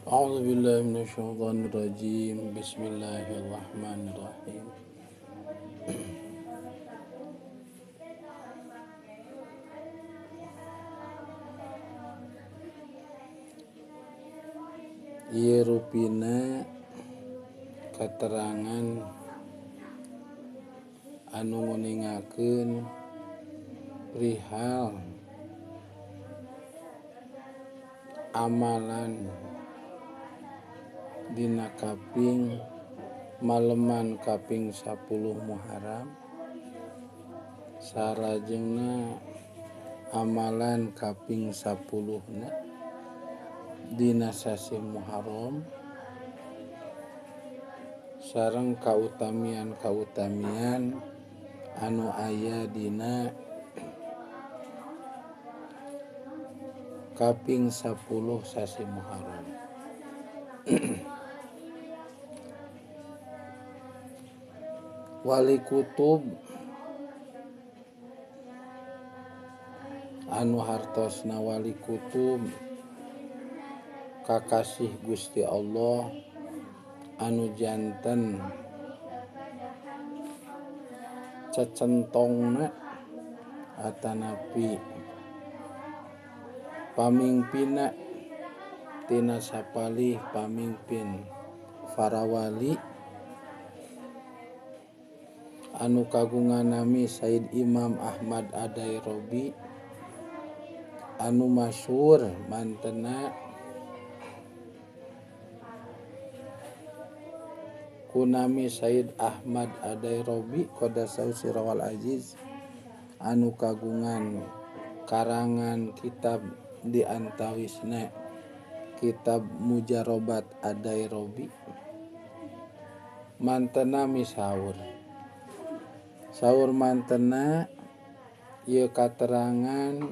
A'udzu billahi minasyaitonir rajim. Bismillahirrahmanirrahim. Ieu rupina katerangan anu nguningakeun perihal amalan dina kaping maleman kaping 10 Muharram salajengna amalan kaping 10 na dina sasih Muharram sareng kautamian-kautamian anu aya dina kaping 10 sasih Muharram. Wali kutub anu hartosna wali kutub kakasih Gusti Allah anu janten cecentongna atanapi pamingpinna tina sapalih pamingpin para wali anu kagungan nami Said Imam Ahmad Ad-Dairobi anu masyhur mantena kunami Said Ahmad Ad-Dairobi qadasau sirrawal aziz anu kagungan karangan kitab di antawisna kitab Mujarobat Ad-Dairobi mantena misaur saur mantena ieu katerangan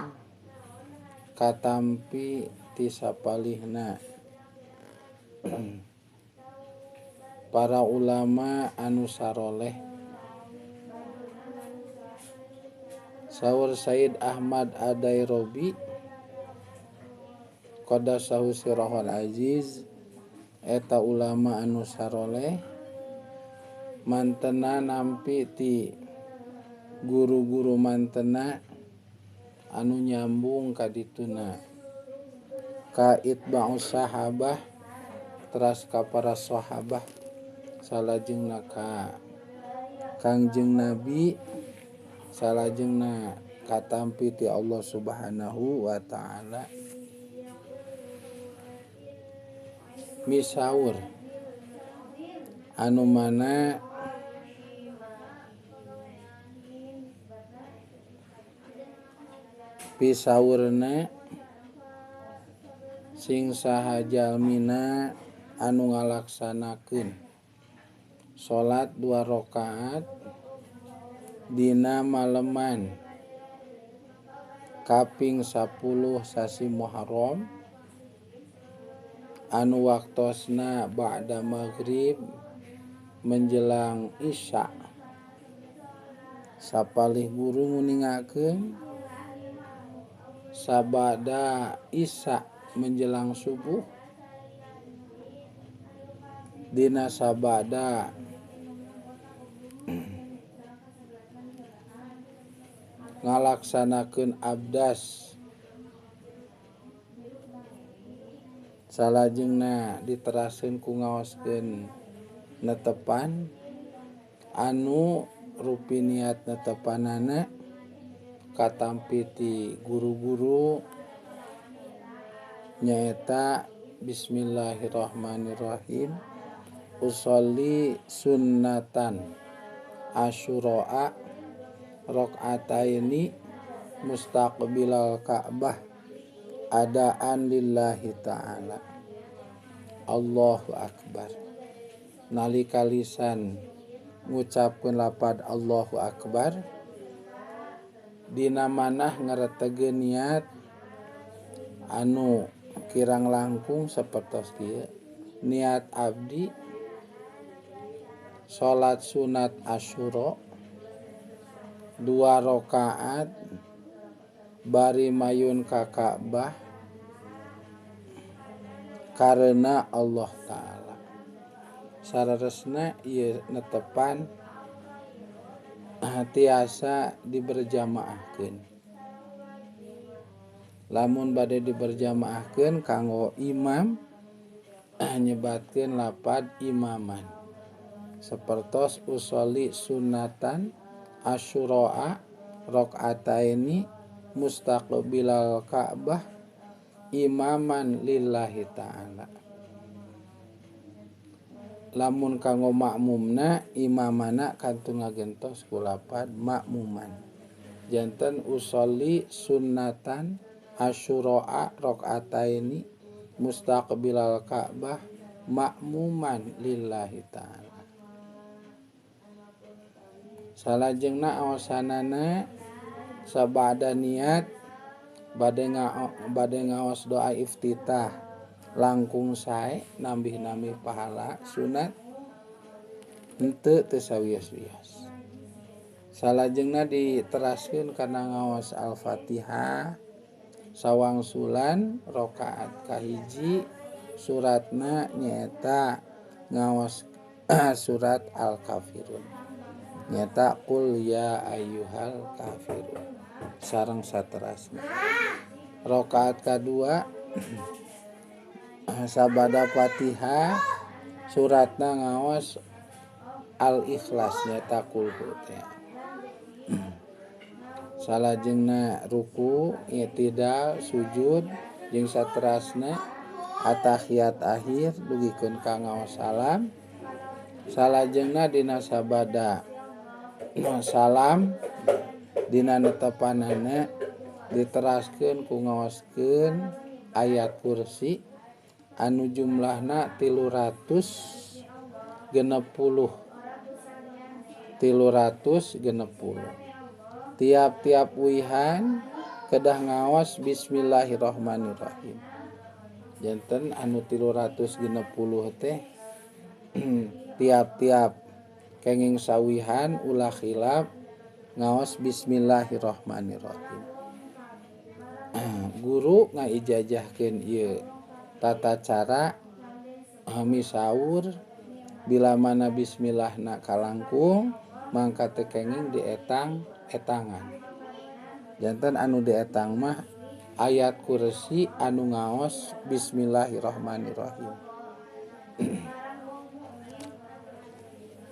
katampi ti sapalihna para ulama anu saroleh. Saur Said Ahmad Ad-Dairobi qadasahu sirrahul aziz eta ulama anu saroleh mantena nampi ti guru-guru mantena anu nyambung ka dituna ka itba'us sahabah teras ka para sahabah salajengna ka Kangjeng Nabi salajengna katampi ti Allah Subhanahu wa taala. Misaur anu mana pisaurna sing saha jalmina anu ngalaksanakeun salat 2 rakaat dina maleman kaping 10 sasi Muharram anu waktosna ba'da maghrib menjelang isya. Sapalih guru nguningakeun sabada isya menjelang subuh dina sabada ngalaksanakeun abdas salajengna diteraseun ku ngaoskeun netepan anu rupi niat netepanana katampi ti guru-guru nyaeta bismillahirrahmanirrahim usolli sunnatan asyura'a rakaataini mustaqbilal Ka'bah adaan lillahi ta'ala. Allahu akbar. Nalika lisan ngucapkeun lapad Allahu akbar dina manah ngaretegeun niat anu kirang langkung sapertos kieu niat abdi salat sunat Asyura 2 rakaat bari mayun ka Ka'bah karena Allah Ta'ala. Sararesna ieu netepan tiasa diberjamaahkeun. Lamun bade diberjamaahkeun kanggo imam nyebatkeun lapad imaman. Sapertos usolli sunatan asyura'a rakaataini mustaqbilal Ka'bah imaman lillahi ta'ala. Lamun kanggo makmumna imamana kantun ngagentos ku lapad makmuman. Janten usolli sunnatan asyura'a rakaataini mustaqbilal Ka'bah makmuman lillahi ta'ala. Salajengna awasanana sabada niat bade ngaos doa iftitah langkung sae nambih-nambih pahala sunat henteu teu sawios-wios. Salajengna diteraskeun kana ngaos Al-Fatihah sawangsulan rakaat kahiji suratna nyaeta ngaos surat Al-Kafirun nyaeta qul ya ayyuhal kafirun sareng saterasna. Rakaat kadua sabada Fatihah suratna ngaos Al-Ikhlas nyaeta qul hu teh. Salajengna ruku, i'tidal, sujud jeung saterasna atahiyat akhir dugikeun ka ngaos salam. Salajengna dina sabada salam dina netepanana diteraskeun ku ngaoskeun ayat kursi anu jumlahna 360 360. Tiap-tiap wihan kedah ngaos bismillahirrahmanirrahim. Janten anu 360 teh tiap-tiap kenging sawihan ulah khilaf ngaos bismillahirrahmanirrahim. Guru ngaijajahkeun ieu tata cara misaur bila mana bismillahna kalangkung mangka teu kenging dietang etangan. Janten anu dietang mah ayat kursi anu ngaos bismillahirrahmanirrahim.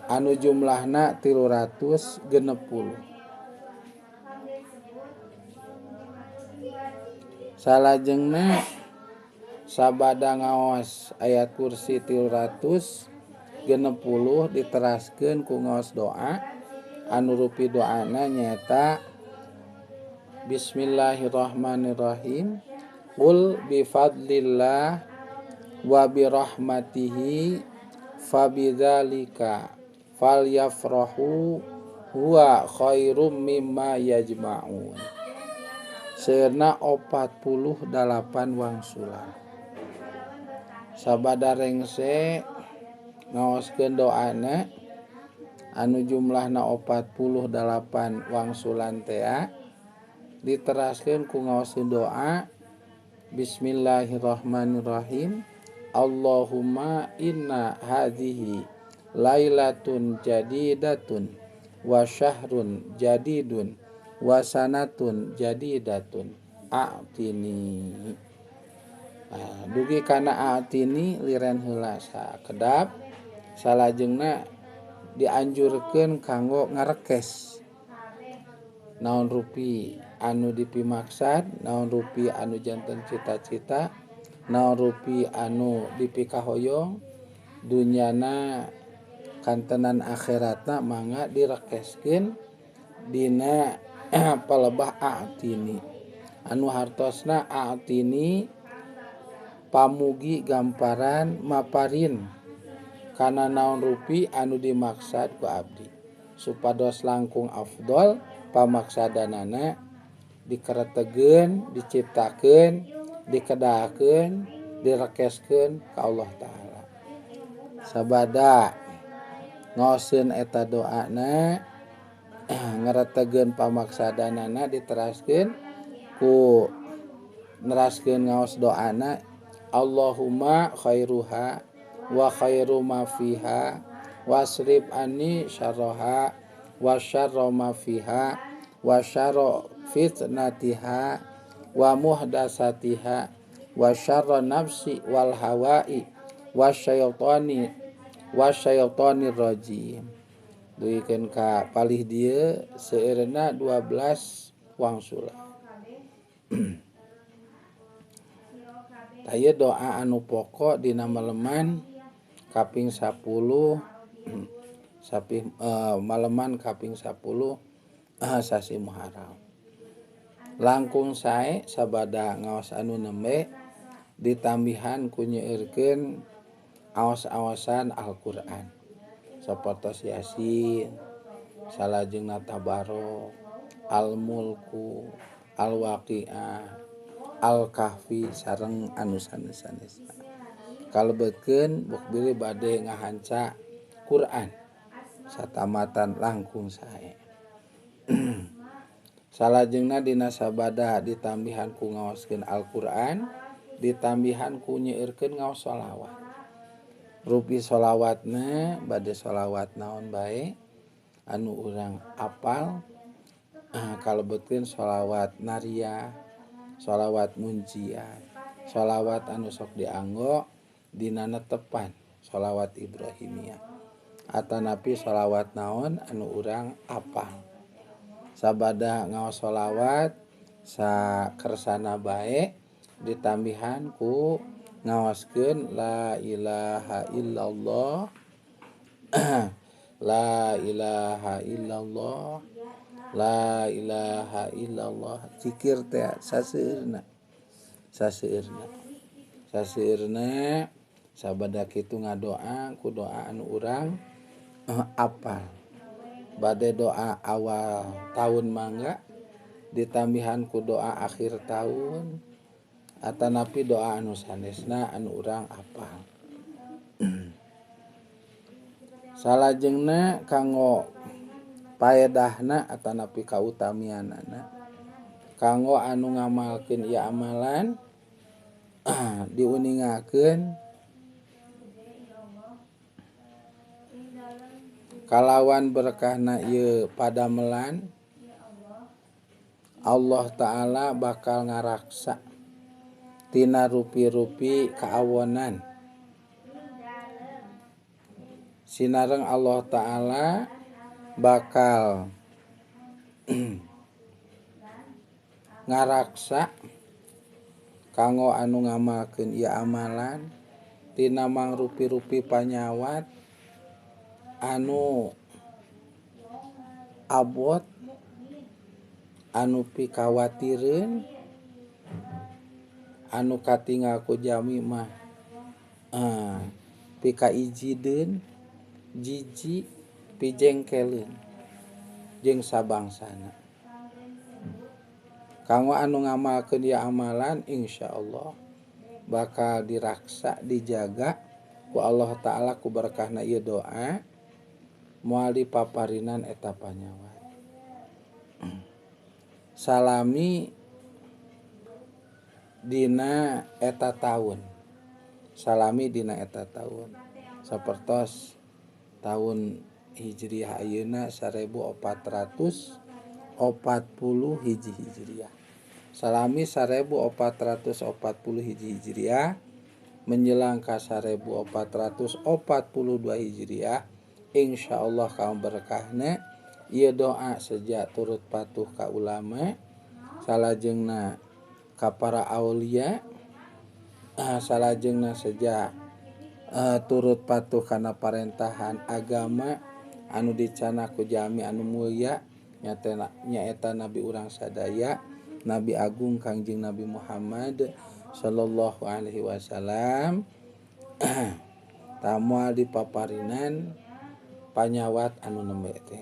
Anu jumlahna 360. Salajengna sabada ngaos ayat kursi 360 diteraskeun ku ngaos doa anu rupi doana nyaeta bismillahirrahmanirrahim qul bi fadlillah wa bi rahmatihi fabidzalika falyafrahu huwa khairum mimma yajma'un. Seurna 48 wangsulan. Sabada rengse ngaoskeun doana anu jumlahna 48 wangsulan tea diteraskeun ku ngaoskeun doa bismillahirrahmanirrahim Allahumma inna hadhihi lailatun jadidatun wa syahrun jadidun wa sanatun jadidatun a'tini. Nah, dugi kana a'tini liren heula sakedap salajengna dianjurkeun kanggo ngarekes naon rupi anu dipimaksad, naon rupi anu janten cita-cita, naon rupi anu dipikahoyong dunyana kantenan akhiratna mangga direkeskeun dina palebah a'tini. Anu hartosna a'tini pamugi gamparan maparin kana naon rupi anu dimaksad ku abdi supados langkung afdol pamaksadanana dikeretegeun, diciptakeun, dikedakeun, direkeskeun ka Allah Ta'ala. Sabada ngaoseun eta doana ngeretegeun pamaksadanana diteraskeun ku neraskeun ngaos doana Allahumma khairuha wa khairu ma fiha wasrif anni syarraha wa syarra ma fiha wa syarra fitnatiha wa muhdasatiha wa syarra nafsi wal hawai wa syaitani rajim. Duikeun ka palih dieu seueurna 12 wangsulan. Tah doa anu pokok dina maleman kaping 10 sapi maleman kaping 10 sasi Muharram. Langkung sae sabada ngaos anu nembe ditambihan ku nyeueurkeun aos-aosan Al-Qur'an. Sapertos Yasin, salajengna Tabarok, Al-Mulku, Al-Waqiah, Al-Kahfi sareng anu sanes-sanesna. Kalebetkeun bok bilih bade ngahanca Quran satamatan langkung sae. Salajengna dina sabada ditambihan ku ngaoskeun Al-Qur'an, ditambihan ku nyeueurkeun ngaos sholawat. Rupi sholawatna bade sholawat naon bae anu urang apal, kalebetkeun sholawat nariyah, sholawat munjiat, sholawat anu sok dianggo dina netepan, sholawat Ibrahimiyah, atanapi sholawat naon anu urang apal. Sabada ngaos sholawat sakersana bae ditambihan ku ngaoskeun la ilaha illallah la ilaha illallah la ilaha illallah. Zikir teh saseueurna saseueurna saseueurna sabada kitu ngadoa ku doa anu urang apal. Bade doa awal tahun mangga ditambihan ku doa akhir tahun atanapi doa anu sanesna anu urang apal. Salajengna kanggo paedahna atanapi kautamianana kanggo anu ngamalkeun ieu amalan diuningakeun kalawan berkahna ieu padamelan Allah Ta'ala bakal ngaraksa tina rupi-rupi kaawonan. Sinareng Allah Ta'ala bakal ngaraksa kanggo anu ngamalkeun ieu amalan tina mangrupi-rupi panyawat anu abot, anu pikawatireun, anu katingal ku jami mah pikaijideun, jiji, pijengkeleun jeung sabangsana. Kanggo anu ngamalkeun ieu amalan insyaallah bakal diraksa, dijaga ku Allah Ta'ala ku berkahna ieu doa moal dipaparinan eta panyawat. Salami dina eta taun, salami dina eta taun, sapertos tahun Hijriah ayeuna 1440 hiji Hijriah. Salami 1440 hiji Hijriah menjelang ka 1442 Hijriah, insyaallah kaum berkahna ieu doa sejak turut patuh ka ulama, salajengna ka para aulia, salajengna sejak turut patuh kana parentahan agama anu dicana ku jami anu mulia nyaeta nabi urang sadaya, Nabi Agung Kangjeng Nabi Muhammad sallallahu alaihi wasallam. Tamual dipaparinan panyawat anu nembe teh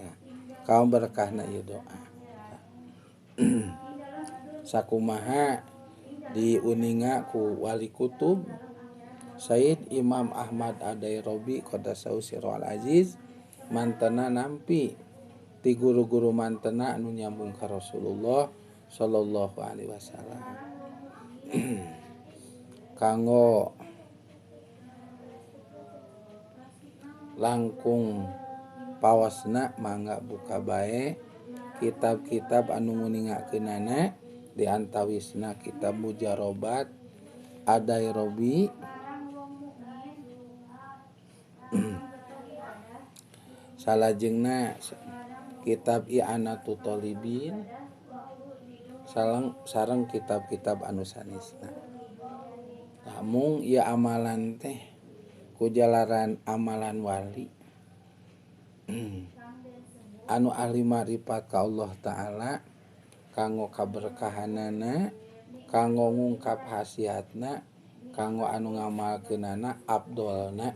kaum berkahna ieu doa. Sakumaha diuninga ku wali kutub Sayyid Imam Ahmad Ad-Dairobi Qaddasallahu sirrahul aziz, mantena nampi ti guru-guru mantena anu nyambung ka Rasulullah sallallahu alaihi wasallam. Kanggo langkung pawasna mangga buka bae kitab-kitab anu nguningakeunana di antawisna kitab Mujarobat Adairobi salajengna kitab I'anatul Thalibin sareng kitab-kitab anu sanesna. Mung ieu amalan teh kujalaran amalan wali anu ahli marifat ka Allah Ta'ala kanggo kaberkahanana, kanggo ngungkap khasiatna, kanggo anu ngamalkeunana abdolna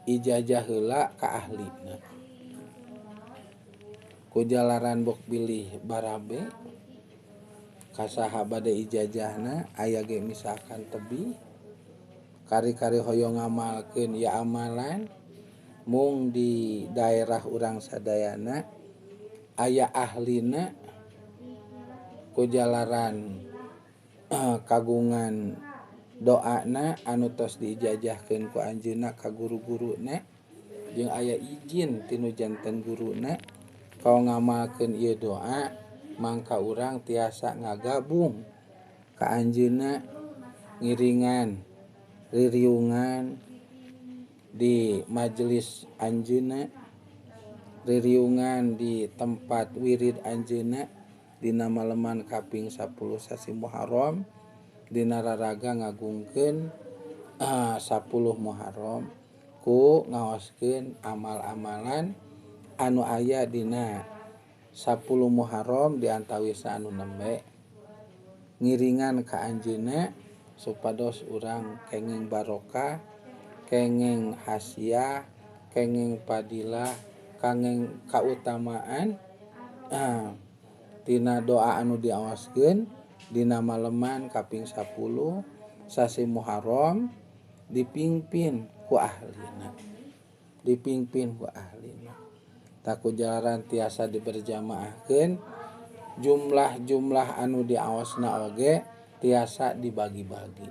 ijazah heula ka ahlina. Kujalaran bok bilih barabe kasaha bade ijazahna aya ge misalkan tebih kari-kari hoyong ngamalkeun ya amalan mung di daerah urang sadayana aya ahlina kujalaran kagungan doana anu tos diijazahkeun ku anjeunna ka guru-guruna jeung aya izin tinu janten guruna kau ngamalkeun ieu doa mangka urang tiasa ngagabung ka anjeunna ngiringan ririungan di majelis anjeunna, ririungan di tempat wirid anjeunna dina maleman kaping 10 sasi Muharram dina raraga ngagungkeun 10 Muharram ku ngaoskeun amal-amalan anu aya dina 10 Muharram di antawisna anu nembe ngiringan ka anjeunna supados urang kenging barokah, kenging hasiah, kenging fadilah, kenging kautamaan tina doa anu diawaskeun dina maleman kaping 10 sasi Muharram dipingpin ku ahlina, dipingpin ku ahlina. Takujalaran tiasa diberjamaahkeun jumlah-jumlah anu diawasna oge tiasa dibagi-bagi.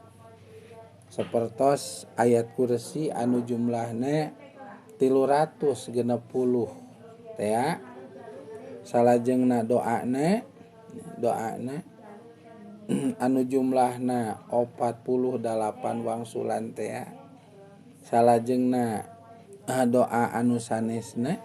Sapertos ayat kursi anu jumlahna 360 tea salajengna doana anu jumlahna 48 wangsulan tea salajengna doa anu sanesna